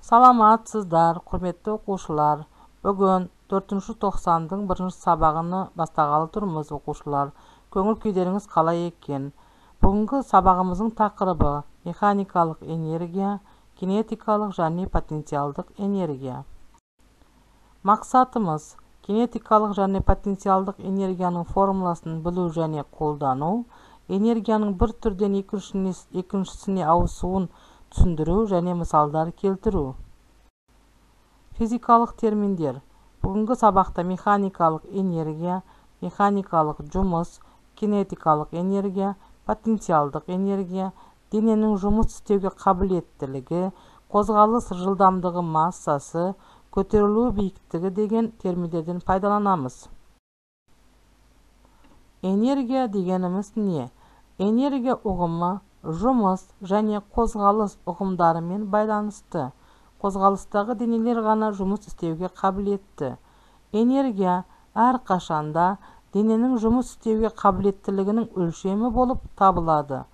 Саламатсыздар, құрметті оқушылар. Бүгін 4-ші тоқсанның бірінші сабағыны бастағалы тұрмыз, оқушылар. Көңіл күйлеріңіз қалай екен? Бүгінгі сабағымыздың тақырыбы механикалық энергия, кинетикалық және потенциалдық энергия. Мақсатымыз кинетикалық және потенциалдық энергияның формуласын білу және қолдану, энергияның бір түрден екіншісіне ауысуын түсіндіру және мысалдар келтіру. Физикалық терминдер. Бүгінгі сабақта механикалық энергия, механикалық жұмыс, кинетикалық энергия, потенциалдық энергия, дененің жұмыс істеуге қабілеттілігі, қозғалыс жылдамдығы массасы, көтерілу биіктігі деген терминдерден пайдаланамыз. Энергия дегеніміз не? Энергия ұғымы жұмыс және қозғалыс ұғымдарымен байланысты. Қозғалыстағы денелер ғана жұмыс істеуге қабілетті. Энергия әрқашанда дененің жұмыс істеуге қабілеттілігінің өлшемі болып табылады.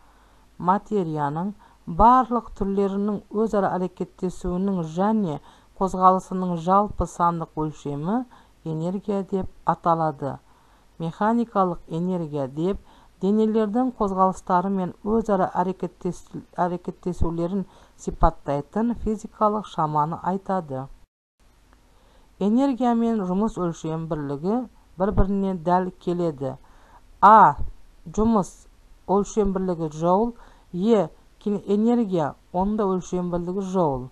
Материяның барлық түрлерінің өзара әрекеттесуінің және қозғалысының жалпы сандық өлшемі энергия деп аталады. Механикалық энергия деп денелердің қозғалыстары мен өзара әрекеттесулерін сипаттайтын физикалық шаманы айтады. Энергия мен жұмыс өлшем бірлігі бір-біріне дәл келеді. А жұмыс өлшем бірлігі джоул, Е энергия оның да өлшем бірлігі джоул.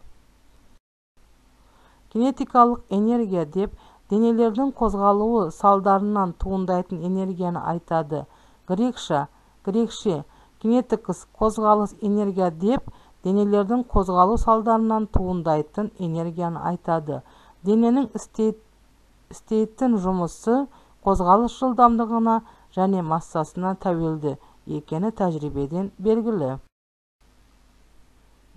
Кинетикалық энергия деп денелердің қозғалуы салдарынан туындайтын энергияны айтады. Грекше кинетикс қозғалыс энергия деп денелердің қозғалу салдарынан туындайтын энергияны айтады. Дененің істейтін жұмысы қозғалыс жылдамдығына және массасына тәуелді екені тәжірибеден белгілі.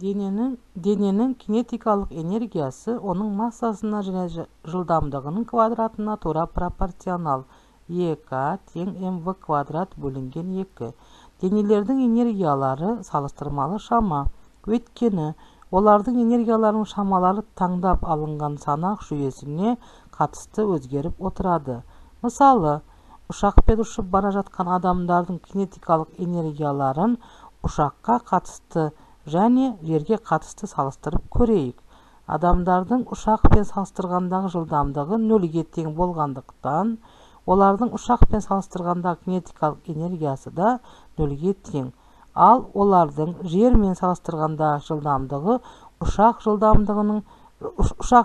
Дененің кинетикалық энергиясы оның массасына және жылдамдығының квадратына тура пропорционал. ЕК тең МВ квадрат бөлінген 2. Денелердің энергиялары салыстырмалы шама. Өйткені олардың энергияларының шамалары таңдап алынған санақ жүйесіне қатысты өзгеріп отырады. Мысалы, ұшақпен ұшып бара жатқан адамдардың кинетикалық энергияларын ұшаққа қатысты және жерге қатысты салыстырып көрейік. Адамдардың ұшақпен салыстырғандағы жылдамдығы нөлге тең болғандықтан, олардың ұшақпен салыстырғандағы кинетикалық энергиясы да нөлге тең. Ал олардың жермен салыстырғандағы жылдамдығы ұшақ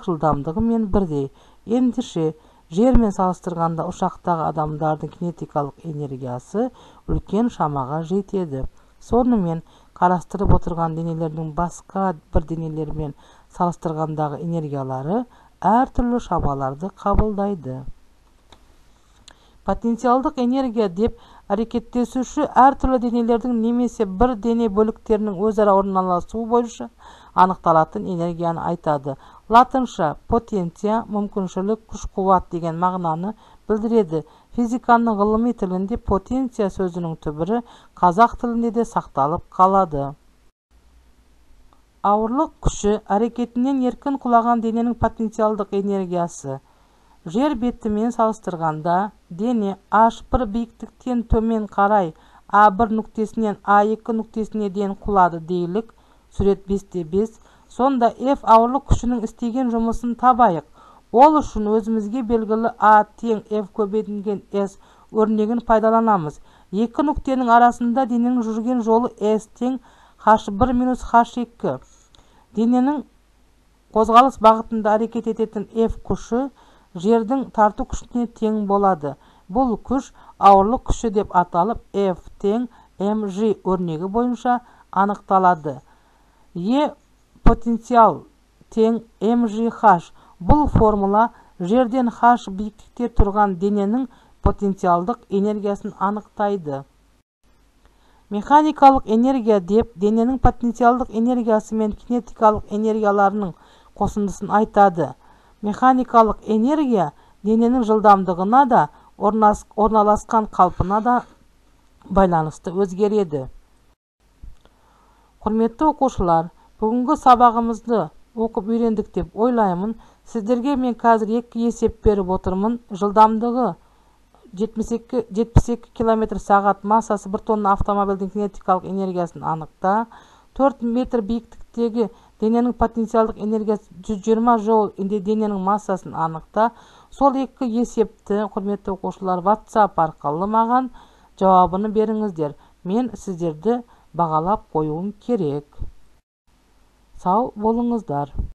жылдамдығымен бірдей. Ендеше, жермен салыстырғанда ұшақтағы адамдардың кинетикалық энергиясы үлкен шамаға жетеді. Сонымен, қарастырып отырған денелердің басқа бір денелермен салыстырғандағы энергиялары әртүрлі шамаларды қабылдайды. Потенциалдық энергия деп әрекеттесуші әртүрлі денелердің немесе бір дене бөліктерінің өзара орналасуы бойынша анықталатын энергияны айтады. Латынша потенция мүмкіншілік, күш-қуат деген мағынаны білдіреді. Физиканың ғылыми тілінде потенция сөзінің түбірі қазақ тілінде де сақталып қалады. Ауырлық күші әрекетінен еркін құлаған дененің потенциалдық энергиясы. Жер бетімен салыстырғанда дене H1 биіктіктен төмен қарай А1 нүктесінен А2 нүктесіне дейін құлады дейлік, сурет 5.5. Сонда F ауырлық күшінің істеген жұмысын табайық. Ол үшін өзімізге белгілі А тең F көбейтілген S өрнегін пайдаланамыз. Екі нүктенің арасында дененің жүрген жолы S тең H1 минус H2. Дененің қозғалыс бағытында әрекет ететін F күші жердің тарту күшіне тең болады. Бұл күш ауырлық күші деп аталып, F тең mg өрнегі бойынша анықталады. Е потенциал тең mgh. Бұл формула жерден h биіктікте тұрған дененің потенциалдық энергиясын анықтайды. Механикалық энергия деп дененің потенциалдық энергиясы мен кинетикалық энергияларының қосындысын айтады. Механикалық энергия дененің жылдамдығына да, орналасқан қалпына да байланысты өзгереді. Құрметті оқушылар, бүгінгі сабағымызды Оқып үйрендік деп ойлаймын. Сіздерге мен қазір екі есеп беріп отырмын. Жылдамдығы 72 километр сағат, массасы 1 тонна автомобильдің кинетикалық энергиясын анықта. 4 метр биіктіктегі дененің потенциалдық энергиясы 120 жоул, дененің массасын анықта. Сол екі есепті, құрметті оқушылар, WhatsApp арқылы маған жауабын беріңіздер. Мен сіздерді бағалап қоюым керек. Сау болыңыздар.